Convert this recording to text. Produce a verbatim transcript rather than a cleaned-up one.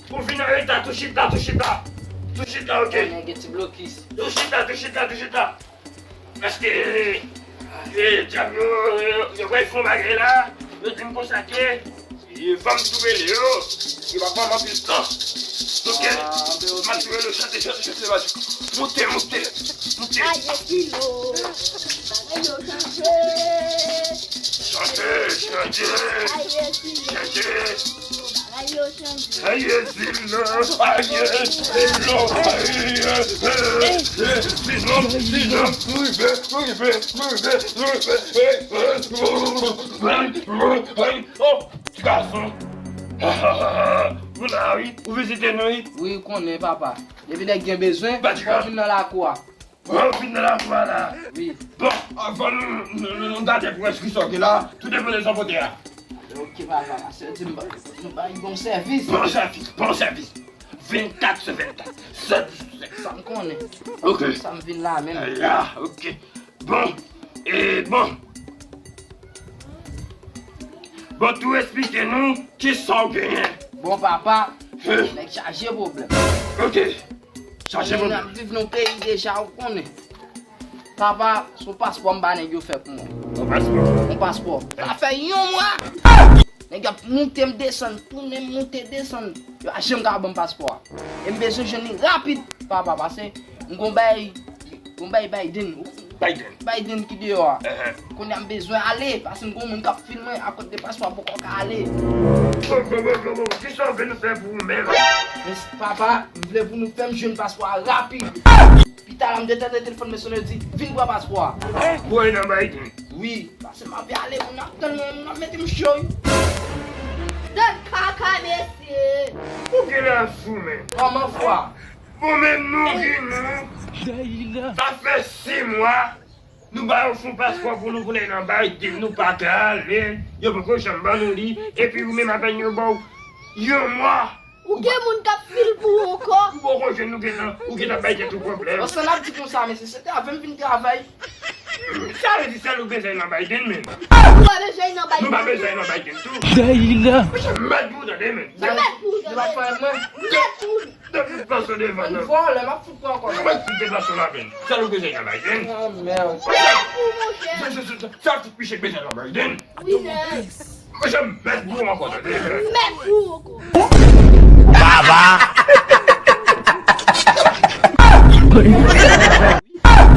Pou vin an reta, tou chita, tou chita. Tou chita, ok. Nèg gen ti blokis. Tou chita, tou chita, tou chita. Paske, eh, djab yo, yo, yo pral fè yon bagay la. Yo di m konsa ke, eh, fò m tou rele yo. Yo pa ban m anpil tan. Ok. M ap tou rele yo, chante, chante, chante, chante. Moute, moute, moute. Aye kilo, bagay yo chanje. Chante, chante, chante. Bagay yo chanje. Aye zil la, aye zil la, aye, eh, eh, eh, si janm, si janm, nou rive, nou rive, nou rive, nou rive, eh, eh, oh, ti gason. Ou la wi, ou vizite nou wi. Wi, ou konnen papa. Depi nèg gen bezwen, fò w vin nan lakou a. Ou vin nan lakou a la. Wi. Bon, avan nou, nou, nou, nou gade pou enskrisyon ki la, tout depoze sa kote a. Ok, papa, pase di m, nou bay bon sèvis. Bon sèvis, bon sèvis. Vennkat sou vennkat, sèt jou sou sèt. Sa m konnen. Ok. Sa m vin la menm. Ya, ok. Bon, e bon. Bon, tou eksplike nou kisa w genyen. Bon, papa, nèg chaje pwoblèm. Ok. Chaje pwoblèm. N ap viv nan peyi deja, ou konnen. Papa, se yon paspò m ba nèg yo fè pou mwen. Yon paspò? Yon paspò. Sa fè yon mwa. Nèg ap moute m desann, tounen m moute desann. Yo pa janm ka ban m paspò a. E m bezwen jwenn li rapid, papa, pase m gon bay, gon bay Biden. Biden. Biden ki deyò a. Kounye a m bezwen ale, pase m gon moun k ap filme a kote paspò a poko ka ale. Bon, bon, bon, bon, bon. Kisa w vle nou fè pou ou menm? Men papa, m vle pou nou fè m jwenn paspò a rapid. Pita la, m te tande telefòn mwen sonnen, yo di, vin pran paspò a. Boy nan Biden. Wi, pase m ap ale, moun ap tann mwen, moun ap mete m cho wi. Tann kaka, mesye. Ou gen la sou men. Kòman fwa? Bon, men nou vini. Sa fè sis mwa. Nou ba yo fon paspò pou nou konnen nan Biden, nou pa ka ale. Yo poko janm ban nou li. Epi ou menm apèn yo ba w yon mwa. Ou gen moun k ap fil pou ou ankò. Ou poko jwenn nou gentan, ou gentan bay tèt ou pwoblèm. Bon, sa n ap di konsa, mesye, se te avè m vin travay. Sa vle di sèl ou bezwen nan Biden, men. Ou pa bezwen nan Biden. Nou pa bezwen nan Biden tou. Dayila. Mesye, mèt pou ou tande, men. Mèt pou ou tande. Mèt pou ou tande. Depi plas ou devan nan. Vòlè, m ap fout pran ankò. Mwen ki deplase la menm. Sa nou bezwen nan Biden. Ah, merde. Sa tout piche bezwen nan Biden. Wi, nèg. Mwen se mèt pou ou ankò, tande. Mèt pou ou ankò. Baba.